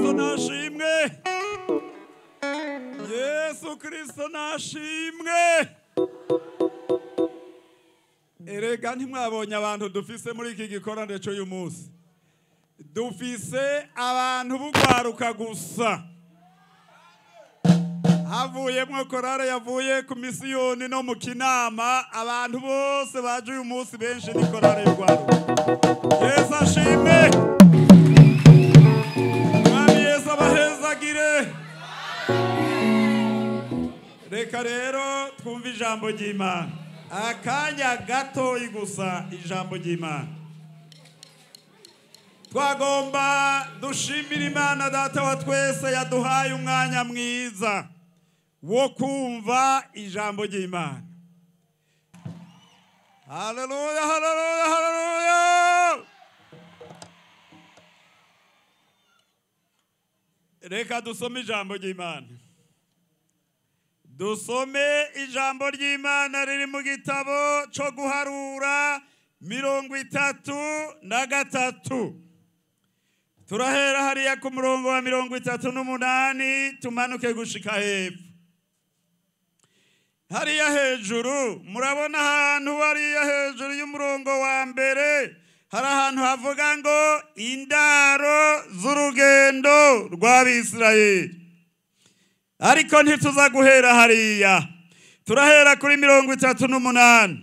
Kristo nashimwe. Yesu Kristo nashimwe. Erega ntimwabonye abantu dufise muri iki gikorane cy'uyu munsi. Dufise abantu bugwaruka gusa. Havuyemwo korale yavuye ku misiyoni no mu kinama, abantu bose baje uyu munsi benshi ni korale y'ugwaruka. Yesu ashimwe. Mwami Yesu abahezagire. Reka rero twumve ijambo ry'Imana. Akanya gatoyi gusa ijambo ry'Imana. Twagomba dushimira Imana Data wa twese yaduhaye umwanya mwiza wo kumva ijambo ry'Imana. Haleluya, haleluya, haleluya. Reka dusome ijambo ry'Imana. Dusome ijambo ry'Imana riri mu gitabo cyo guharura 33. Turahera hariya ku murongo wa 38 tumanuke gushika hepfo. Hariya hejuru murabona ahantu hariya hejuru y'umurongo wa mbere hari ahantu havuga ngo indaro z'urugendo rw'Abisirayeli. Ariko ntituza guhera hariya, turahera kuri 38.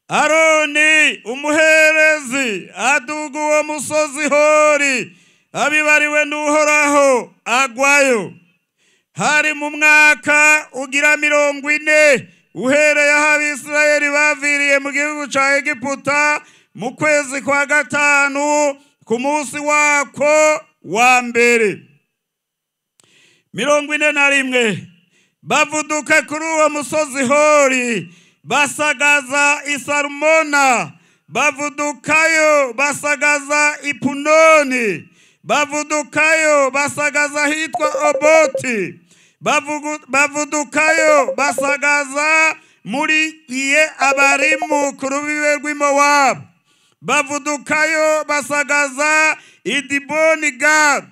Aroni umuherezi aduga uwo musozi Hori abibariwe n'Uhoraho agwayo. Hari mu mwaka ugira 40 uhereye aho Abisirayeli baviriye mu gihugu ca Egiputa mu kwezi kwa gatanu ku munsi wako wa mbere. 41 bavuduka kuri uwo musozi Hori basagaza Isarumona, bavudukayo basagaza Ipunoni, bavudukayo basagaza hitwa Oboti, bavudukayo basagaza muri Iye Abarimu ku rubibe rw'Imowabu, bavudukayo basagaza Idiboni Gad,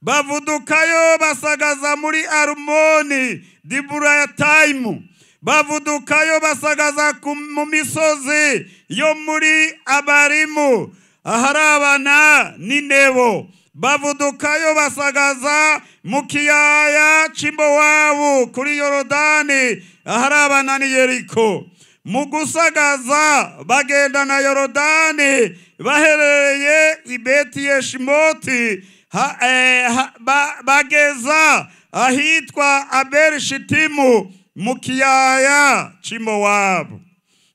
bavudukayo basagaza muri Arumoni Diburayatayimu, bavudukayo basagaza mu misozi yo muri Abarimu aharabana n'Inebo, bavudukayo basagaza mu kiyaya c'Imowabu kuri Yorodani aharabana n'i Yeriko. Mu gusagaza bagenda na Yorodani baherereye i Beti Yeshimoti, bageza ahitwa Abeli Shitimu mu kiyaya c'Imowabu.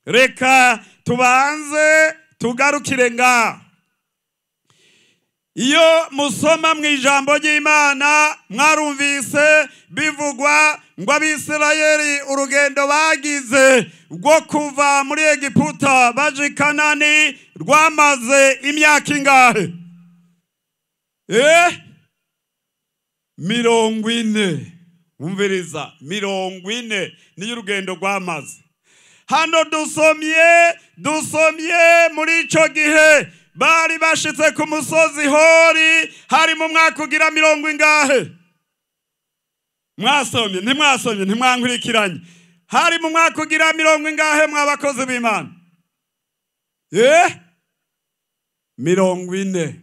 Reka tubanze tugarukire nga. Iyo musoma mu ijambo ry'Imana mwarumvise bivugwa ngo Abisirayeli urugendo bagize rwo kuva muri Egiputa baje Kanani rwamaze imyaka ingahe? 40. Umviriza, 40 niyo urugendo rwamaze. Hano dusomye muri ico gihe bari bashitse ku musozi Hori hari mu mwaka ugira 40 ingahe? Mwasomye ntimwasomye ntimwankurikiranye. Hari mu mwaka ugira 40 ingahe mwabakozi b'Imana? 40.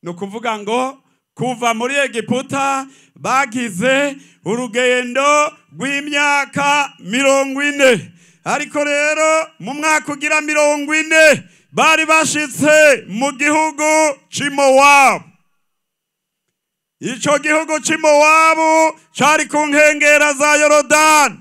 No kuvuga ngo kuva muri Egiputa bagize urugendo rw'imyaka 40. Ariko rero mu mwaka ugira 40 bari bashitse mu gihugu c'Imowabu. Ico gihugu c'Imowabu cari ku nkengera za Yorodani.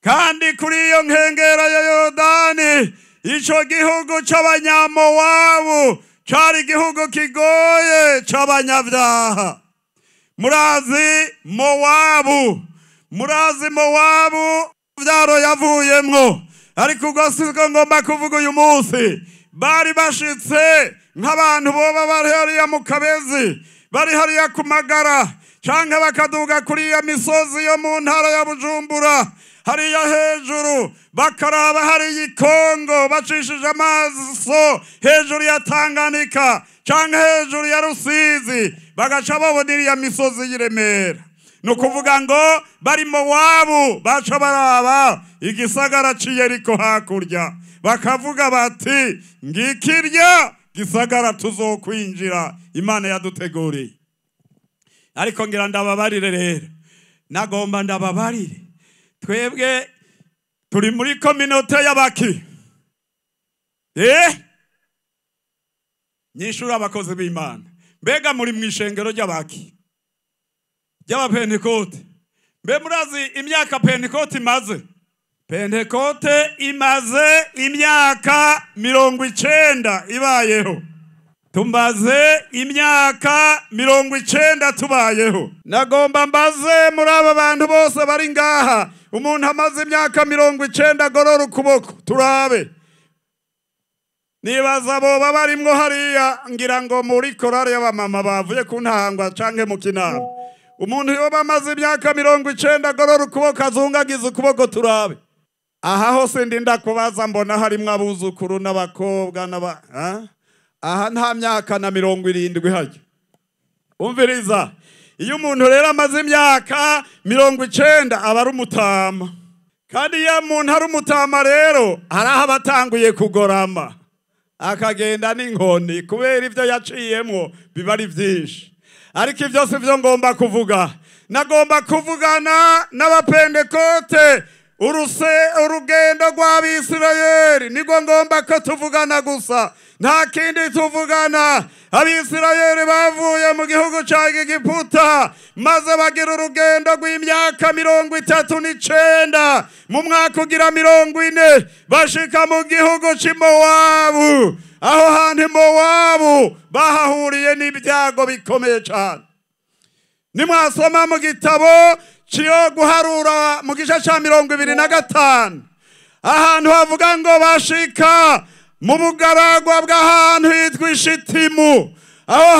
Kandi kuri iyo nkengera ya Yorodani ico gihugu c'Abanyamowabu cari igihugu kigoye c'abanyabyaha. Murazi Mowabu, murazi Mowabu vyaro yavuyemwo. Ariko ubwo siko ngomba kuvuga uyu munsi. Bari bashitse nk'abantu boba bari hariya mu Kabezi, bari hariya ku Magara, canke bakaduga kuri ya misozi yo mu ntara ya Bujumbura hariya hejuru, bakaraba hariya Kongo bacishije amaso hejuru ya Tanganyika canke hejuru ya Rusizi, Yorodani bagaca babona iriya misozi y'Iremera. Ni ukuvuga ngo bari Mowabu baca baraba igisagara c'i Yeriko hakurya, bakavuga bati ngikirya gisagara tuzokwinjira Imana yaduteguriye. Ariko ngira ndababarire rero, nagomba ndababarire, twebwe turi muri kominote y'abaki nyishura abakozi b'Imana. Mbega muri mwishengero ry'abaki ry'abapentekote? Mbe murazi imyaka Pentekote imaze? Pentekote imaze imyaka 90 ibayeho. Tumbaze imyaka 90 tubayeho. Nagomba mbaze muri aba bantu bose bari ngaha, umuntu amaze imyaka 90 agorora ukuboko turabe. Nibaza boba barimwo hariya, ngira ngo muri korari y'abamama bavuye ku ntangwa canke mu kinama. Umuntu yoba amaze imyaka 90 agorora ukuboko azungagiza ukuboko turabe. Aha hose ndinda kubaza mbona harimwo abuzukuru n'abakobwa n'aba aha nta myaka na 70 hajya. Umviriza, iyo umuntu rero amaze imyaka 90 aba ari umutama. Kandi iyo umuntu ari umutama rero haraho abatanguye kugorama, akagenda n'inkoni kubera ivyo yaciyemwo biba ari vyinshi. Ariko ivyo si vyo ngomba kuvuga. Nagomba kuvugana n'abapentekote urugendo rw'Abisirayeli nigwo ngomba ko tuvugana gusa, nta kindi tuvugana. Abisirayeli bavuye mu gihugu ca Egiputa maze bagira urugendo rw'imyaka 39, mu mwaka ugira 40 bashika mu gihugu c'i Mowabu. Aho hantu Mowabu bahahuriye n'ibyago bikomeye cane. Nimwasoma mu gitabo cyo guharura mu gice ca 25, ahantu havuga ngo bashika mu bugaragwa bw'ahantu hitwa Ishitimu. Aho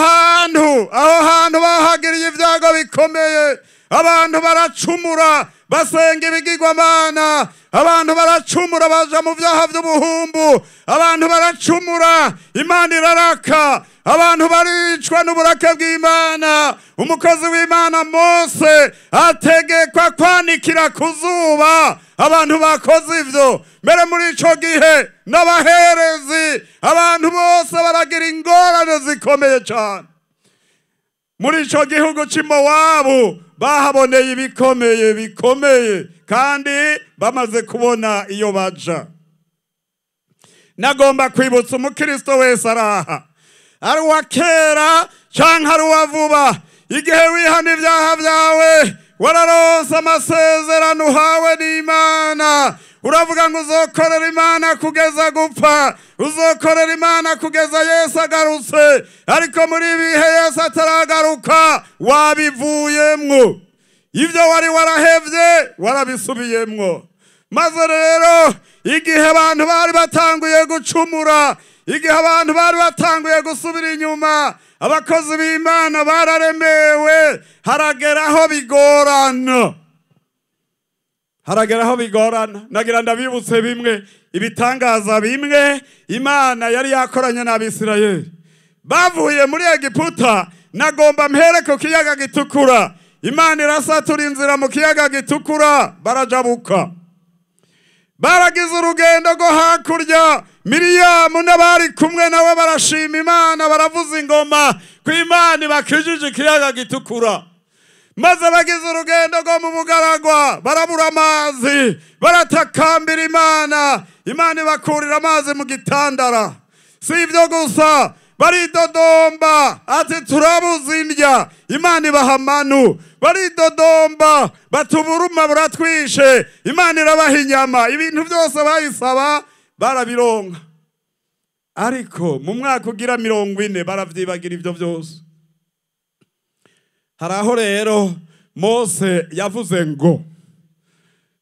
hantu bahagiriye ibyago bikomeye. Abantu baracumura basenga ibigirwamana, abantu baracumura baja mu vyaha vy'ubuhumbu, abantu baracumura Imana iraraka, abantu baricwa n'uburake bw'Imana. Umukozi w'Imana Mose ategekwa kwanikira ku zuba abantu bakoze ivyo. Mbere muri ico gihe n'abaherezi, abantu bose baragira ingorane zikomeye cane. Muri ico gihugu c'i Mowabu bahaboneye ibikomeye bikomeye, kandi bamaze kubona iyo baja. Nagomba kwibutsa umukristo wese araha, ari uwa kera canke ari uwa vuba, igihe wihana ibyaha vyawe wararonse amasezerano uhawe n'Imana. Uravuga ngo uzokorera Imana kugeza gupfa, uzokorera Imana kugeza Yesu agarutse. Ariko muri ibihe Yesu ataragaruka wabivuyemwo, ivyo wari warahevye warabisubiyemwo. Maze rero igihe abantu bari batanguye gucumura, igihe abantu bari batanguye gusubira inyuma, abakozi b'Imana bararemewe. Harageraho bigorana, harageraho bigorana. Nagira ndabibutse bimwe, ibitangaza bimwe Imana yari yakoranye n'Abisirayeli bavuye muri Egiputa. Nagomba mpere ku kiyaga gitukura. Imana irasatura inzira mu kiyaga gitukura barajabuka. Baragize urugendo rwo hakurya, Miriyamu n'abari kumwe nawe barashima Imana, baravuza ingoma ko Imana ibakijije ikiyaga gitukura. Maze bagize urugendo rwo mu bugaragwa, barabura amazi, baratakambira Imana, Imana ibakurira amazi mu gitandara. Si ibyo gusa, baridodomba ati turabuze indya, Imana ibaha amanu. Baridodomba batuburuma buratwishe, Imana irabaha inyama. Ibintu byose bayisaba barabironka. Ariko mu mwaka ugira 40 baravyibagira ivyo byose. Haraho rero Mose yavuze ngo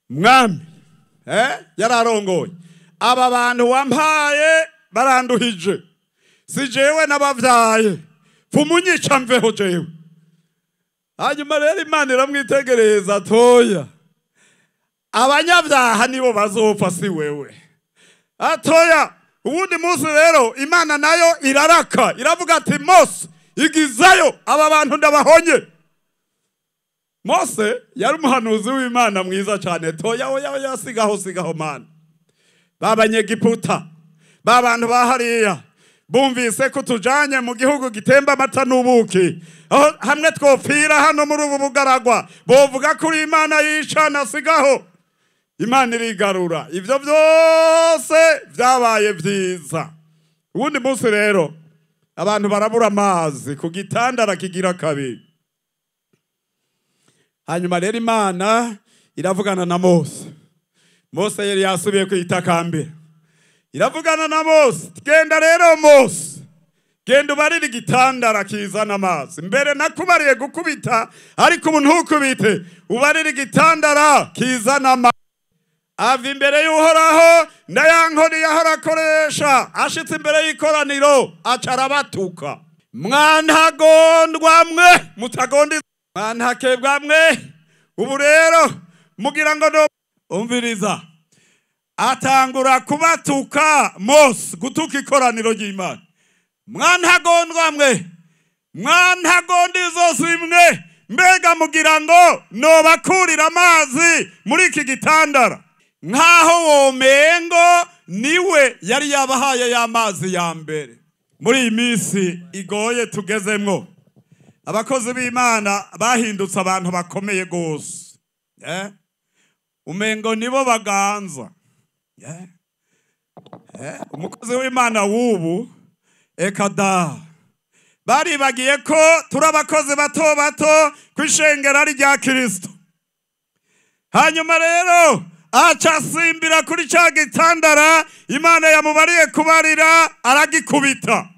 mwami, yararongoye aba bantu wampaye baranduhije, si jewe nabavyaye, fumunyica mveho jewe. Hanyuma rero Imana iramwitegereza, toya, abanyabyaha nibo bazopfa si wewe. Atoya. Uwundi munsi rero Imana nayo iraraka, iravuga ati Mose, Igizayo aba bantu ndabahonye. Mose yari umuhanuzi w'Imana mwiza cyane. Toya oya oya, sigaho sigaho mana. Babanyegiputa babantu bahariya bumvise ko tujanye mu gihugu gitemba amata n'ubuki, aho hamwe twopfira hano muri ubu bugaragwa bovuga kuri Imana yicana, sigaho. Imana irigarura. Ivyo byose byabaye vyiza. Ubundi munsi rero abantu barabura amazi ku gitandara kigira kabiri. Hanyuma rero Imana iravugana na Mose. Mose yari yasubiye kwitakambira. Iravugana na Mose, genda rero Mose, genda ubarire igitandara kizana amazi. Mbere nakubariye gukubita, ariko ubu ntukubite, ubarire igitandara kizana amazi. Ava imbere y'Uhoraho na ya nkoni yahora akoresha, ashitse imbere y'ikoraniro aca arabatuka. Mwantagondwa mwe, mutagondi, mwantakebwa mwe, ubu rero mugira ngo no umviriza. Atangura kubatuka Mose, gutuka ikoraniro ry'Imana. Mwantagondwa mwe, mwantagondi zose imwe, mbega mugira ngo nobakurira amazi muri iki gitandara. Nkaho womengo niwe yari yabahaye ya mazi ya mbere. Muri iyi minsi igoye tugezemwo, abakozi b'Imana bahindutse abantu bakomeye gose. Umengo nibo baganza. Umukozi w'Imana w'ubu eka da baribagiye ko turi abakozi bato bato kw'ishengero ari rya Kristo. Hanyuma rero aca asimbira kuri ca gitandara Imana yamubariye kubarira, aragikubita.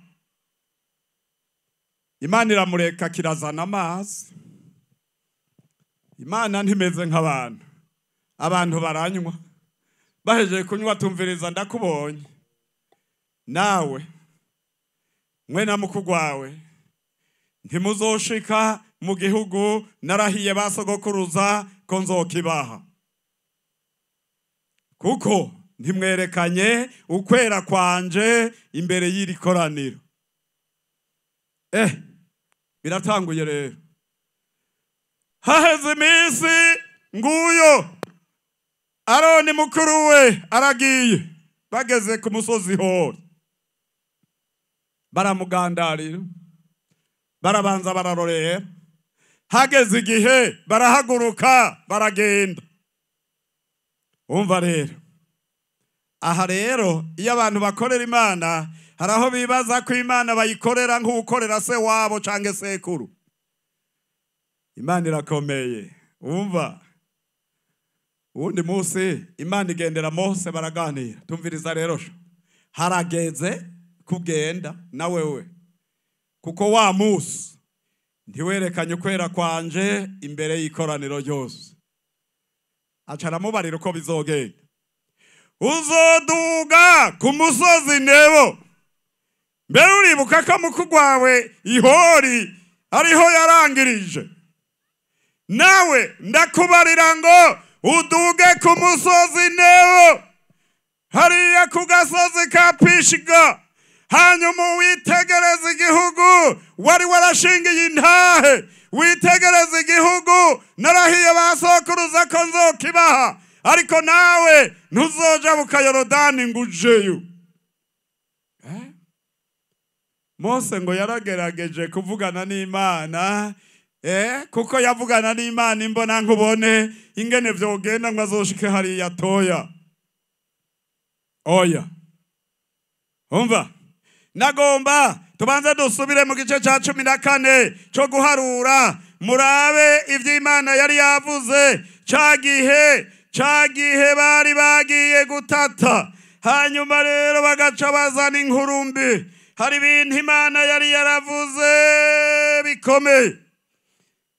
Imana iramureka kirazana amazi. Imana ntimeze nk'abantu. Abantu baranywa, bahejeje kunywa tumviriza ndakubonye nawe mwe na mukugwawe ntimuzoshika mu gihugu narahiye basogokuruza ko nzokibaha, kuko ntimwerekanye ukwera kwanje imbere y'iri koraniro. Biratanguye rero. Haheze iminsi nguyo Aroni mukuru we aragiye, bageze ku musozi Hori baramugandarira, barabanza bararorera. Hageze igihe barahaguruka baragenda. Umva rero, aha rero iyo abantu bakorera Imana hari aho bibaza ko Imana bayikorera nk'ukorera se wabo canke sekuru. Imana irakomeye. Umva, uwundi munsi Imana igendera Mose baraganira. Tumviriza rero, harageze kugenda na wewe, kuko wa munsi ntiwerekanye ukwera kwanje imbere y'ikoraniro ryose. Aca aramubarira uko bizogenda. Uzoduga ku musozi Nebo. Mbere uribuka ko mukuru wawe Ihori ariho yarangirije. Nawe ndakubarira ngo uduge ku musozi Nebo, hariya ku gasozi ka Pishiga, hanyuma witegereze igihugu wari warashingiye intahe, witegereze igihugu narahiye basokuruza ko nzokibaha, ariko nawe ntuzojabuka Yorodani ngo ujeyo. Mose ngo yaragerageje kuvugana n'Imana, kuko yavugana n'Imana imbona nkubone ingene vyogenda ngo azoshike hariya toya. Oya. Umva, nagomba tubanze dusubire mu gice ca 14 co guharura, murabe ivy'Imana yari yavuze ca gihe bari bagiye gutata. Hanyuma rero bagaca bazana inkurumbi. Hari ibintu Imana yari yaravuze bikomeye.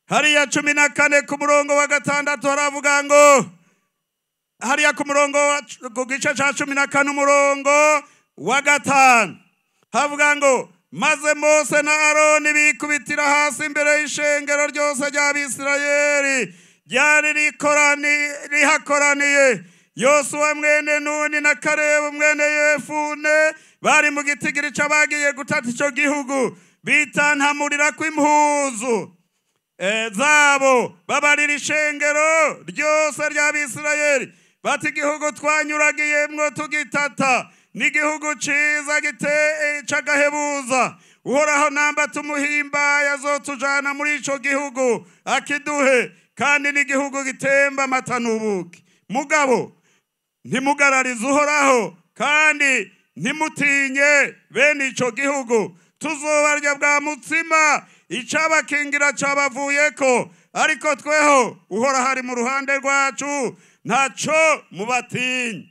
Hariya 14 ku murongo wa 6 haravuga ngo, hariya ku murongo ku gice ca 14 umurongo wa 5 havuga ngo, maze Mose na Aroni bikubitira hasi imbere y'ishengero ryose ry'Abisirayeli ryari rihakoraniye. Yosuwa mwene Nuni na Kalebu mwene Yefune bari mu gitigiri c'abagiye gutata ico gihugu. Bitantamurira kw'impuzu zabo, babarira ishengero ryose ry'Abisirayeli bati: "Igihugu twanyuragiyemwo tugitata n'igihugu ciza c'agahebuza. Uhoraho namba tumuhimbaye, azotujana muri ico gihugu akiduhe, kandi n'igihugu gitemba amata n'ubuki. Mugabo ntimugararize Uhoraho, kandi ntimutinye bene ico gihugu. Tuzobarya bwa mutsima, icabakingira cabavuyeko. Ariko tweho, Uhoraho ari mu ruhande rwacu, ntaco mubatinya."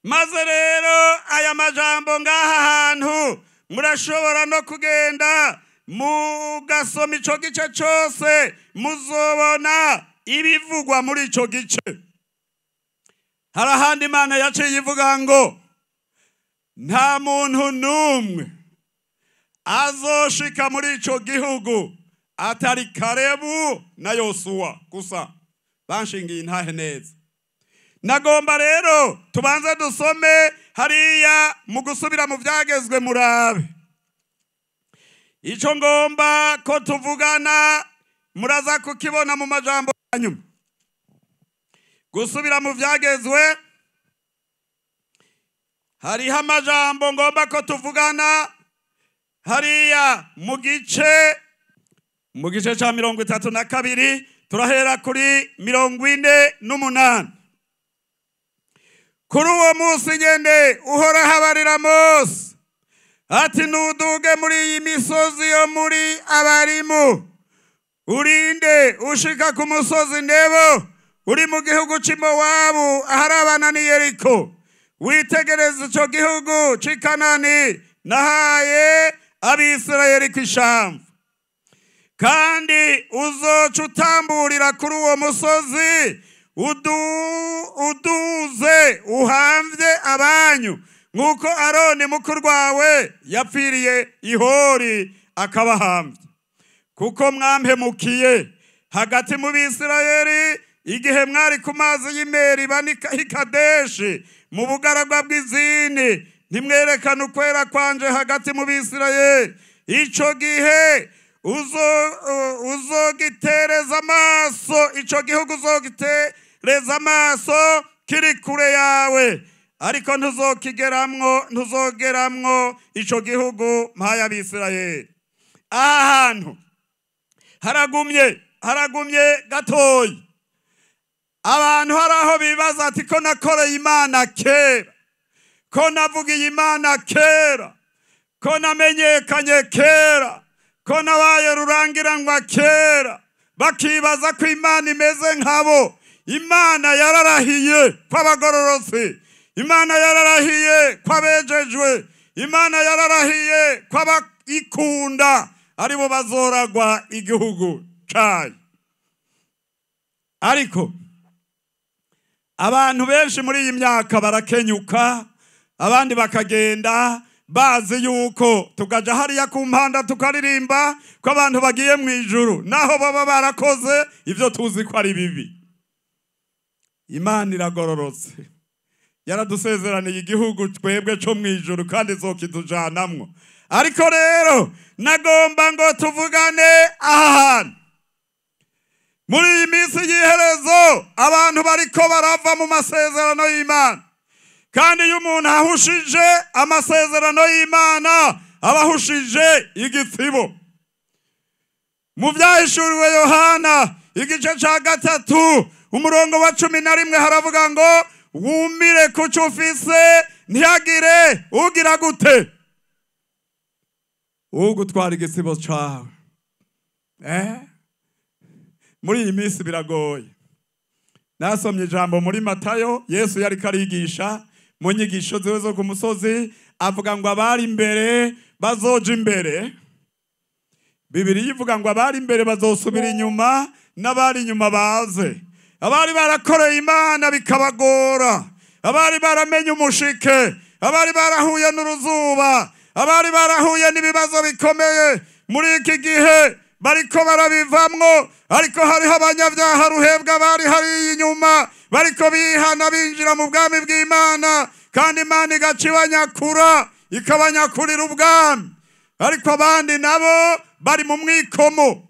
Maze rero aya majambo ngaha hantu, murashobora no kugenda mugasoma ico gice cose, muzobona ibivugwa muri ico gice. Hari ahandi Imana yaciye ivuga ngo nta muntu n'umwe azoshika muri ico gihugu atari Karebu na Yosuwa gusa. Banshingiye intahe neza. Nagomba rero tubanze dusome hariya mu Gusubira mu Byagezwe, murabe ico ngomba ko tuvugana, muraza kukibona mu majambo ya nyuma. Gusubira mu Byagezwe, hariho amajambo ngomba ko tuvugana hariya mu gice ca 32, turahera kuri 48. Kuri uwo munsi nyene, Uhoraho abarira Mose ati: "Nuduge muri iyi misozi yo muri Abarimu, urinde ushika ku musozi Nebo uri mu gihugu c'i Mowabu, aharabana n'i Yeriko, witegereze ico gihugu c'i Kanani nahaye Abisirayeli kw'ishamvu. Kandi uzoca utamburira kuri uwo musozi, uduze uhamvye abanyu, nk'uko Aroni mukuru wawe yapfiriye Ihori akabahambye, kuko mwampemukiye hagati mu Bisirayeli igihe mwari ku mazi y'i Meriba i Kadeshi mu bugaragwa bw'Izini, ntimwerekane ukwera kwanje hagati mu Bisirayeli. Ico gihe uzogitereza amaso, ico gihugu uzogitereza amaso kiri kure yawe, ariko ntuzokigeramwo, ntuzogeramwo ico gihugu mpaye Abisirayeli." Aha hantu haragumye, haragumye gatoyi. Abantu hari aho bibaza ati: "Ko nakoreye Imana kera, ko navugiye Imana kera, ko namenyekanye kera, ko nabaye rurangiranwa kera?" Bakibaza ko Imana imeze nkabo. Imana yararahiye ko abagororotsi, Imana yararahiye ko abejejwe, Imana yararahiye ko abayikunda aribo bazoragwa igihugu cayo. Ariko abantu benshi muri iyi myaka barakenyuka, abandi bakagenda bazi yuko tukaja hariya ku mpanda tukaririmba ko abantu bagiye mu ijuru, naho baba barakoze ibyo tuzi ko ari bibi. Imana iragororotse, yaradusezeraniye igihugu twebwe co mu ijuru, kandi izokitujanamwo. Ariko rero nagomba ngo tuvugane aha hantu. Muri iyi minsi y'iherezo, abantu bariko barava mu masezerano y'Imana, kandi iyo umuntu ahushije amasezerano y'Imana, aba ahushije igitsibo. Mu Byahishuriwe Yohana, igice ca 3, umurongo wa 11, haravuga ngo: "Wumire kuco ufise, ntihagire ugira gute ugutwara igitsibo cawe." Muri iyi minsi biragoye. Nasomye ijambo muri Matayo, Yesu yariko arigisha mu nyigisho ziwe zo ku musozi, avuga ngo abari imbere bazoja imbere. Bibiliya ivuga ngo abari imbere bazosubira inyuma, n'abari inyuma baze. Abari barakoreye Imana bikabagora, abari baramenye umushike, abari barahuye n'uruzuba, abari barahuye n'ibibazo bikomeye, muri iki gihe bariko barabivamwo. Ariko hariho abanyabyaha ruhebwa bari hariya inyuma, bariko bihana, binjira mu bwami bw'Imana, kandi Imana igaca ibanyakura, ikabanyakurira ubwami. Ariko abandi nabo bari mu mwikomo,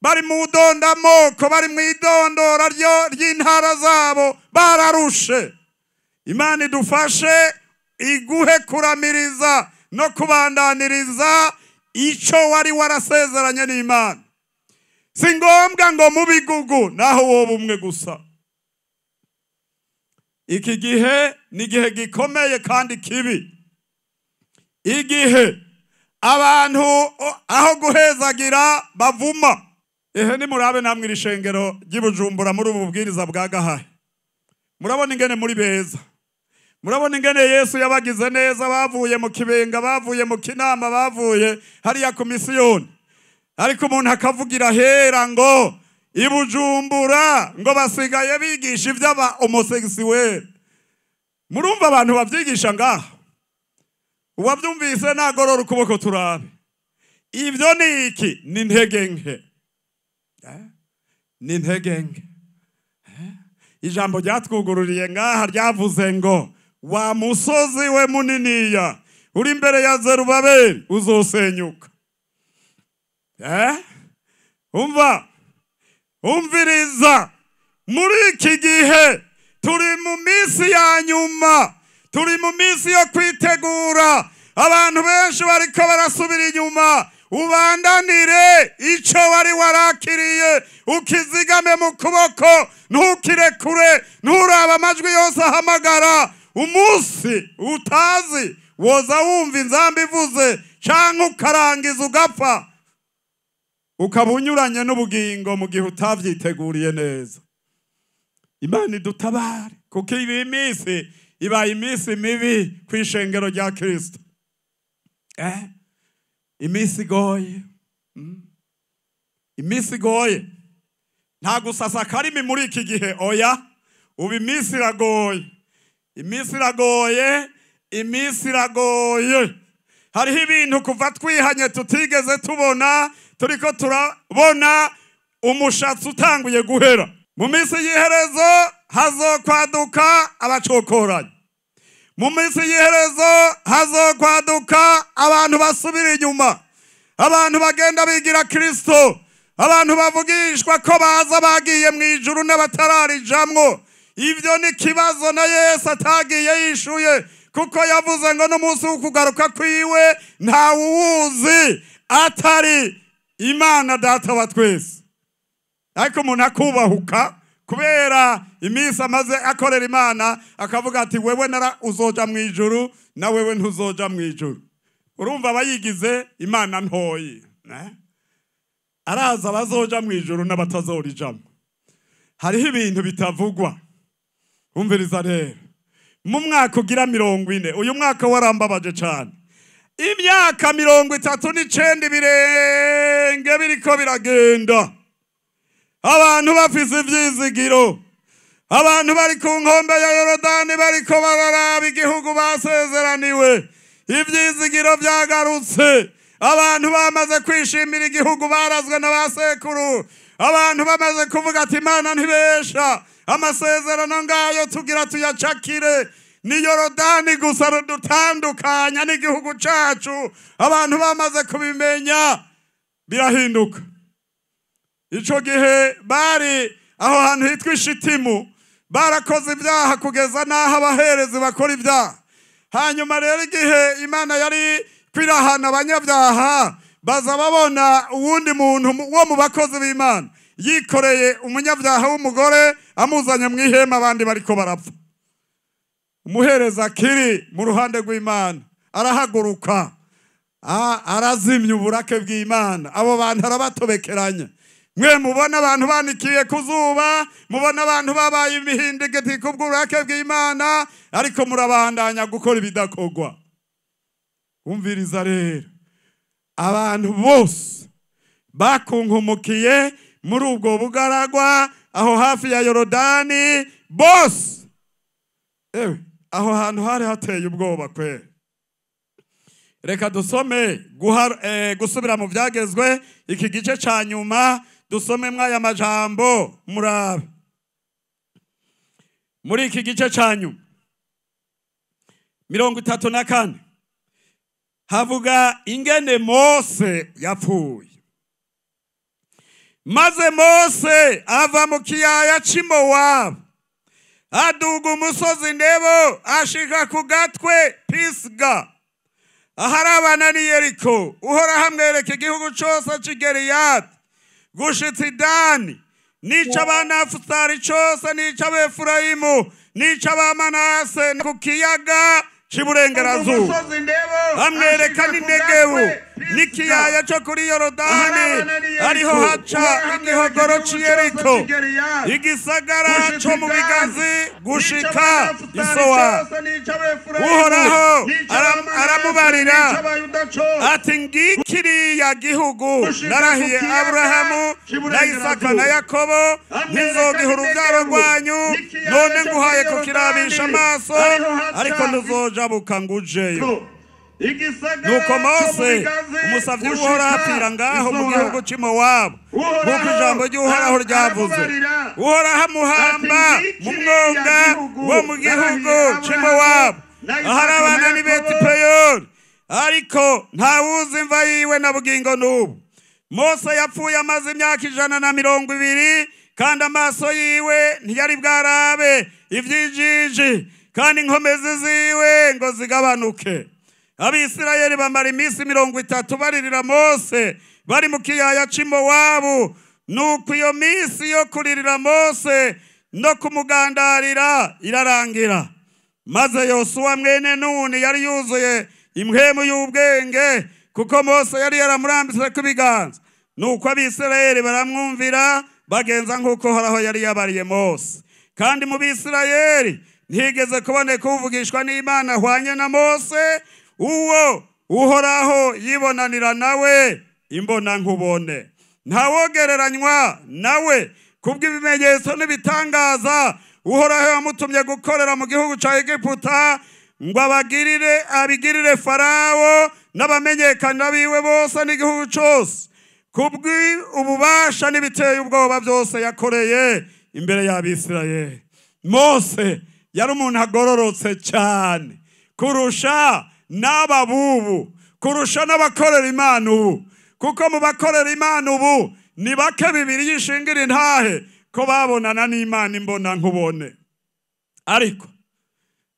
bari mu dondamoko, bari mu idondora ry'intara zabo, bararushe. Imana idufashe iguhe kuramiriza no kubandaniriza ico wari warasezeranye n'Imana. Si ngombwa ngo mu bigugu naho woba umwe gusa. Iki gihe ni igihe gikomeye kandi kibi, igihe abantu aho guhezagira bavuma. Ehe nimurabe namwe iri shengero ry'i Bujumbura muri ubu bubwiriza bwa Gahahe, murabona ingene muri beza, murabona ingene Yesu yabagize neza. Bavuye mu Kibenga, bavuye mu Kinama, bavuye hariya ku misiyoni. Ariko umuntu akavugira hera ngo i Bujumbura ngo basigaye bigisha ivy'aba homosexuel. Murumva abantu bavyigisha ngaha? Uwavyumvise nagorora ukuboko turabe. Ivyo ni iki? Ni intege nke, ni intege nke. Ijambo ryatwugururiye ngaha ryavuze ngo wa musozi we muniniya uri imbere ya Zerubabeli uzosenyuka. Umva, umviriza, muri iki gihe turi mu minsi ya nyuma, turi mu minsi yo kwitegura. Abantu benshi bariko barasubira inyuma. Ubandanire ico wari warakiriye, ukizigame mu kuboko, ntukirekure, nturaba amajwi yose ahamagara. Umunsi utazi woza wumva inzamba ivuze, canke ukarangiza ugapfa, ukaba unyuranye n'ubugingo mu gihe utavyiteguriye neza. Imana idutabare, kuko iyi minsi ibaye iminsi mibi kw'ishengero rya Kristo. Iminsi igoye, iminsi igoye. Nta gusasa akarimi muri iki gihe, oya. Ubu iminsi iragoye, iminsi iragoye, iminsi iragoye. Hariho ibintu kuva twihanye tutigeze tubona, turiko turabona umushatsi utanguye guhera. Mu minsi y'iherezo hazokwaduka abacokoranyi, mu minsi y'iherezo hazokwaduka abantu basubira inyuma, abantu bagenda bigira Kristo, abantu bavugishwa ko baza bagiye mu ijuru n'abatararijamwo. Ivyo ni kibazo na Yesu atagiye yishuye, kuko yavuze ngo n'umunsi wo kugaruka kwiwe ntawuwuzi atari Imana Data wa twese. Ariko umuntu akubahuka kubera iminsi amaze akorera Imana, akavuga ati wewe nara uzoja mu ijuru na wewe ntuzoja mu ijuru. Urumva abayigize Imana ntoyi, araza abazoja mu ijuru n'abatazorijamwo. Hariho ibintu bitavugwa. Umviriza rero, mu mwaka ugira 40, uyu mwaka warambabaje cane. Imyaka 39 ibirenge biriko biragenda, abantu bafise ivyizigiro, abantu bari ku nkombe ya Yorodani bariko bararaba igihugu basezeraniwe. Ivyizigiro vyagarutse, abantu bamaze kwishimira igihugu barazwe na ba sekuru, abantu bamaze kuvuga ati Imana ntibesha, amasezerano ngayo tugira tuyacakire, ni Yorodani gusa rudutandukanya n'igihugu cacu. Abantu bamaze kubimenya, birahinduka. Ico gihe bari aho hantu hitwa Ishitimu, barakoze ibyaha kugeza n'aho abaherezi bakora ibyaha. Hanyuma rero igihe Imana yari kwirahana abanyabyaha, baza babona uwundi muntu wo mu bakozi b'Imana yikoreye umunyabyaha w'umugore amuzanye mu ihema, abandi bariko barapfa. Umuhereza akiri mu ruhande rw'Imana arahaguruka, arazimya uburake bw'Imana. Abo bantu arabatobekeranya. Mwe mubona abantu banikiye ku zuba, mubona abantu babaye imihindigiti kubw'uburake bw'Imana, ariko murabandanya gukora ibidakogwa. Umviriza rero, abantu bose bakunkumukiye muri ubwo bugaragwa aho hafi ya Yorodani bose, ewe aho hantu hari hateye ubwoba kwe. Reka dusome gusubira mu byagezwe iki gice ca nyuma, dusome mwaya majambo murabe. Muri iki gice ca nyuma 34 Havuga ingene Mose yapfuye. Maze Mose ava mu kiyaya c'i Mowabu, aduga umusozi Nebo, ashika ku gatwe Pisga, aharabana n'i Yeriko. Uhoraho amwereka igihugu cose c'i Gileyadi gushitsa i Dani, n'ic'Abanafutali cose, n'ic'Abefurayimu, n'ic'Abamanase, ku kiyaga c'iburengerazuba. Amwereka n'i Negebu n'ikiyaya co kuri Yorodani, ariho haca igihogoro c'i Yeriko, igisagara co mu bigazi gushika i Sowari. Uhoraho aramubarira ati: ngikiriya gihugu narahiye Aburahamu na Isaka na Yakobo, ntizogiha urubyaro rwanyu, none nguhaye kukirabisha amaso, ariko ntuzojabuka ngo ujeyo. Nuko Mose umusavyi w'Uhoraho apfira ngaho mu gihugu c'i Mowabu, nk'uko ijambo ry'Uhoraho ryavuze. Uhoraho amuhamba mu mwonga wo mu gihugu c'i Mowabu, aharabana n'i Beti-Peyori, ariko ntawuzi imva yiwe na bugingo n'ubu. Mose yapfuye amaze imyaka 120, kandi amaso yiwe ntiyari bwarabe ivy'ijiji, kandi inkomezi ziwe ngo zigabanuke. Abisirayeli bamara iminsi 30 baririra Mose bari mu kiyaya c'i Mowabu. Nuko iyo minsi yo kuririra Mose no kumugandarira irarangira. Maze Yosuwa mwene Nuni yari yuzuye impwemu y'ubwenge, kuko Mose yari yaramurambitse ku biganza. Nuko Abisirayeli baramwumvira, bagenza nk'uko Uhoraho yari yabariye Mose. Kandi mu Bisirayeli ntigeze kuboneka uvugishwa n'Imana ahwanye na Mose, uwo Uhoraho yibonanira nawe imbona nkubone. Ntawogereranywa nawe kubw'ibimenyetso n'ibitangaza Uhoraho yamutumye gukorera mu gihugu ca Egiputa, ngo abagirire abigirire Farawo n'abamenyekana biwe bose n'igihugu cose, kubw'ububasha n'ibiteye ubwoba byose yakoreye imbere y'Abisirayeli. Mose yari umuntu agororotse cyane kurusha n'ababubu, kurusha n'abakorera Imana ubu, kuko mu bakorera Imana ubu ni bake bibiri yishingira intahe ko babonana n'Imana imbona nkubone. Ariko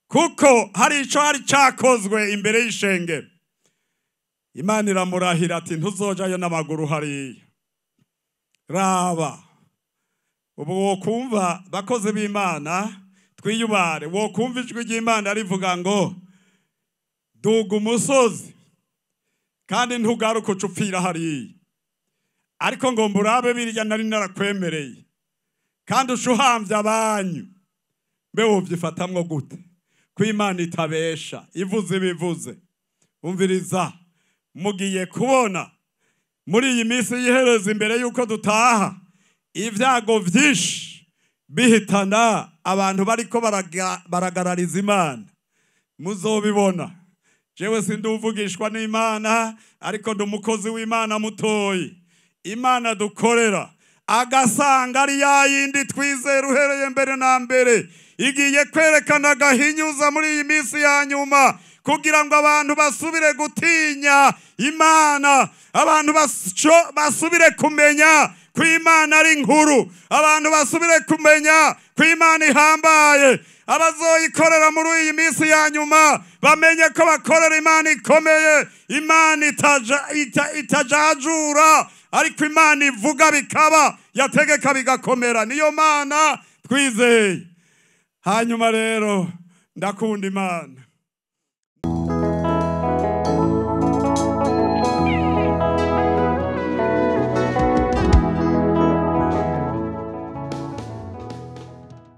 kuko hari ico hari cakozwe imbere y'ishengero, Imana iramurahira ati: ntuzojayo n'amaguru hariya. Raba ubu wokumva bakozi b'Imana twiyubare, wokumva ijwi ry'Imana rivuga ngo: duga umusozi kandi ntugaruke uca upfira hariya, ariko ngo mburabe birya nari narakwemereye, kandi uca uhamvye abanyu. Mbe wovyifatamwo gute ko Imana itabesha, ivuze ibivuze? Umviriza, mugiye kubona muri iyi minsi y'iherezo imbere y'uko dutaha ibyago vyinshi bihitana abantu bariko baragarariza Imana. Muzobibona. Jewe sinduvugishwa n'Imana, ariko ndi umukozi w'Imana mutoyi. Imana dukorera agasanga ari ya yindi twizera uhereye mbere na mbere, igiye kwerekana agahinyuza muri iyi minsi ya nyuma, kugira ngo abantu basubire gutinya Imana, abantu basubire kumenya ko Imana ari nkuru, abantu basubire kumenya ko Imana ihambaye. Abazoyikorera muri iyi minsi ya nyuma bamenye ko bakorera Imana ikomeye, Imana itajajura, ariko Imana ivuga bikaba, yategeka bigakomera. Niyo Mana twizeye. Hanyuma rero ndakunda Imana.